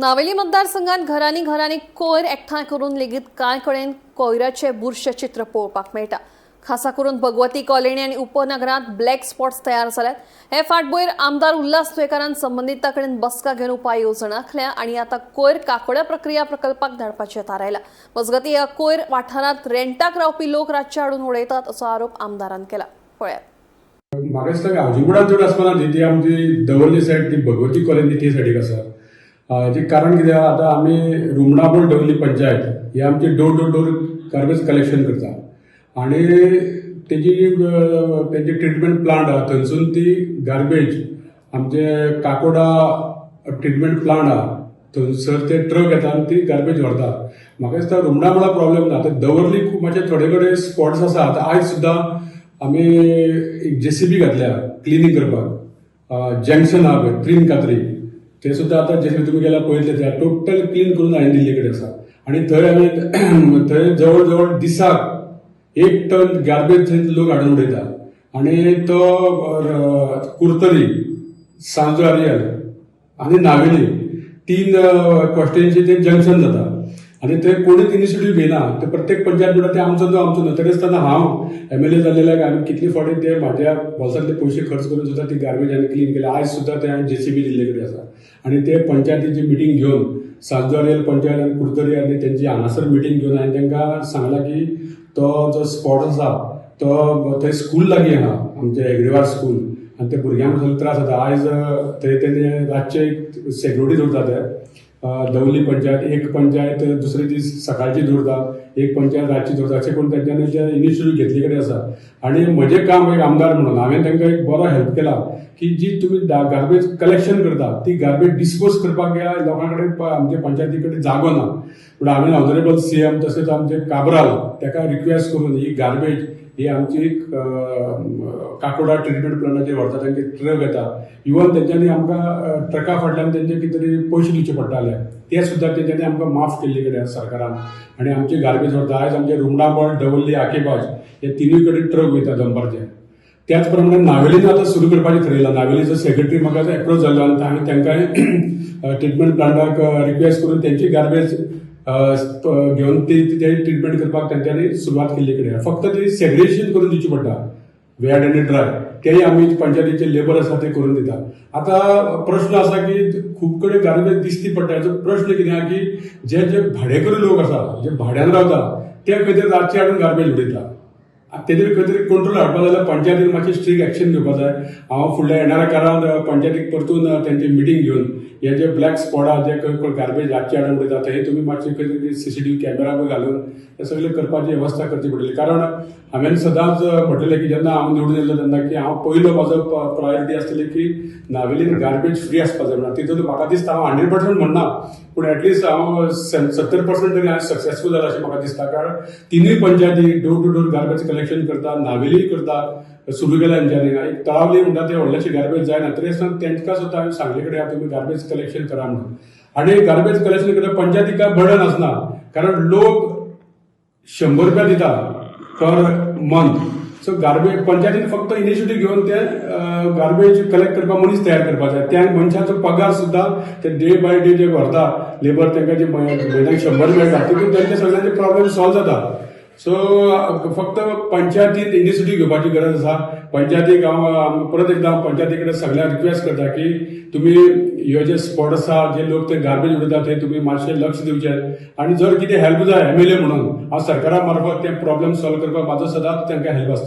नावेली मतदारसंघात घरांनी घरांनी कोयर एकठांय करून लेगीत कांय कडेन कोयराचें बुरशें चित्र पळोवपाक मेळटा. खासा करून भगवती कॉलनी आनी उपनगरांत ब्लॅक स्पॉट्स तयार जाल्यात. हे फाटभुंयेर आमदार उल्हास तुयेंकारान संबंदितां कडेन बसका घेवन उपाय येवजण आंखल्या आनी आतां कोयर काकोड्या प्रक्रिया प्रकल्पाक धाडपाचें थारायलां. मजगतीं, ह्या कोयर वाठारांत रेंटाक रावपी लोक रातचे हाडून उडयतात असो आरोप आमदारान केला. पळयात. म्हाका दिसता हावजींग बोर्डान चड आसपाना ती ती आमची दवर्ली सायड, ती भगवती कॉलनी ती सायडीक आसा. हाजें कारण कितें आहा, आतां आमी रुमडापोळ दवर्ली पंचायत ही आमची door to door garbage collection करता आनी तेजी तेजी ट्रिटमेंट प्लांट आहा, थंयसून ती गार्बेज आमचे काकोडा ट्रिटमेंट प्लांट आहा, थंयसर ते ट्रक येता आनी ती गार्बेज व्हरता. म्हाका दिसता रुमडापोळा प्रॉब्लेम ना. आतां दवर्ली खूब मातशे थोडे कडेन स्पॉट्स आसा. आतां आयज सुद्दां आमी एक जेसीबी घातल्या क्लिनींग करपाक. जंक्शन आहा पळय, त्रीन कात्री, ते सुद्दां आतां जेसीबी तुमी गेल्यार पळयतले, ते टोटल क्लीन करून हांवें दिल्ले कडेन आसा. आनी थंय हांवें थंय जवळ जवळ दिसाक 1 टन गार्बेज थंय लोक हाडून उडयता. आनी तो कुर्तरी, सांजो आरियल आनी नावेली, तीन कॉन्स्टिट्युएन्सी ते जंक्शन जाता आनी थंय कोणूच इनिशिएटीव घेयना. ते प्रत्येक पंचायत म्हणटा ते आमचो न्हू, आमचो न्हू. तरी आसतना हांव एमएलए जाल्ल्याक हांवें कितले फावटी ते म्हाज्या बोल्सांतले पयशे खर्च करून सुद्दां ती गार्बेज हांवें क्लीन केल्या. आयज सुद्दां ते हांवें जेसीबी दिल्ले कडेन आसा. आनी ते पंचायतीची मिटींग घेवन, सांजो आरियल पंचायत आनी कुर्तरी आनी तेंची हांगासर मिटींग घेवन हांवें तांकां सांगलां की तो जो स्पॉट आसा तो थंय स्कूल लागीं आहा, आमचे हेगडेवार स्कूल, आनी ते भुरग्यांक सगळे त्रास जाता. आयज थंय तेणी रातचे एक सेक्युरिटी दवरता. ते दवली पंचायत, एक पंचायत दुसरे दीस सकाळची दवरता, एक पंचायत रातची दवरता. अशें करून तेंच्यांनी ते इनिशिएटीव घेतले कडेन आसा. आनी म्हजें काम एक आमदार म्हणून हांवें तांकां एक बरो हेल्प केला की जी तुमी गार्बेज कलेक्शन करता, ती गार्बेज डिस्पोज करपाक ह्या लोकां कडेन, आमच्या पंचायती कडेन जागो ना. पूण हांवें ऑनरेबल सीएम तशेंच आमचे काब्राल ताका रिक्वेस्ट करून ही गार्बेज ही आमची काकोडा ट्रिटमेंट प्लांटाचेर व्हरता. तांचे ट्रक येता. इवन तेंच्यांनी आमकां ट्रका फाटल्यान तेंचे कितें तरी पयशे दिवचे पडटाले, ते सुद्दां तेंच्यांनी आमकां माफ केल्ले कडेन आसा सरकारान. आनी आमची गार्बेज व्हरता. आयज आमचे रुमडाबळ, दवर्ली, आकेबाज हे तिनूय कडेन ट्रक वयता दनपारचे. त्याच प्रमाणे नावेलीन आतां सुरू करपाचें थरयलां. नावेलीचो सेक्रेटरी म्हाका एप्रोच जाल्लो आनी हांवें तांकांय ट्रिटमेंट प्लांटाक रिक्वेस्ट करून तेंची गार्बेज घेवन ती ते ट्रिटमेंट करपाक तेंच्यांनी सुरवात केल्ली कडेन. फक्त ती सेग्रिगेशन करून दिवची पडटा, वेट आनी ड्राय. तेय आमी पंचायतीचे लेबर आसा ते करून दिता. आतां प्रश्न आसा की खूब कडेन गार्बेज दिसती पडटा. हाचो प्रश्न कितें आहा की जे जे भाडेकरी लोक आसा, जे भाड्यान रावता, ते खंय तरी रातचे हाडून गार्बेज उडयता. तेजेर खंय तरी कंट्रोल हाडपा जाल्यार पंचायतीन मातशी स्ट्रीक एक्शन घेवपा जाय. हांव फुडल्या येणाऱ्या काळांत पंचायतीक परतून तेंची मिटींग घेवन हे जे ब्लॅक स्पॉट आहा, जे खंय गार्बेज रातचे हाडून उडयता, थंय तुमी मातशे खंय तरी सीसीटीव्ही कॅमेरा बी घालून हे सगळें करपाची वेवस्था करची पडटली. कारण हांवें सदांच म्हटलेलें की जेन्ना हांव निवडून येयलो तेन्ना की हांव पयलो म्हाजो प्रायोरिटी आसतली की नावेलीन गार्बेज फ्री आसपा जाय म्हणून. तितून म्हाका दिसता, हांव 100% म्हणना, पूण एटलिस्ट हांव 70% तरी हांव सक्सेसफूल जाला अशें म्हाका दिसता. कारण तिनूय पंचायती door to door garbage collection करता, नावेली करता, सुरू केला तेंच्यांनी. एक तळावली म्हणटा ते व्हडलेशे गार्बेज जायना, तरी आसतना तेंकां सुद्दां हांवें सांगले कडेन तुमी गार्बेज कलेक्शन करा म्हणून. आनी गार्बेज कलेक्शन करता, पंचायतीक बर्डन आसना, कारण लोक 100 रुपया दिता पर मंथ. सो गार्बेज पंचायतीन फक्त इनिशिएटीव घेवन ते गार्बेज कलेक्ट करपाक मनीस तयार करपाक जाय. त्या मनशाचो पगार सुद्दां ते डे बाय डे जे व्हरता लेबर, तांकां जे म्हयन्याक 100 मेळटा, तितून तेंचे सगळ्यांचे प्रॉब्लेम सॉल्व जाता. सो फक्त पंचायतीन इनिशिएटीव घेवपाची गरज आसा. पंचायतीक हांव परत एकदां पंचायती कडेन सगळ्यांक रिक्वेस्ट करता की तुमी ह्यो जे स्पॉट आसा, जे लोक ते गार्बेज उडयता, ते तुमी मातशें लक्ष दिवचें. आनी जर कितें हेल्प जाय एमएलए म्हणून, हांव सरकारा मार्फत ते प्रॉब्लेम सॉल्व करपाक म्हाजो सदांच तांकां हेल्प आसता.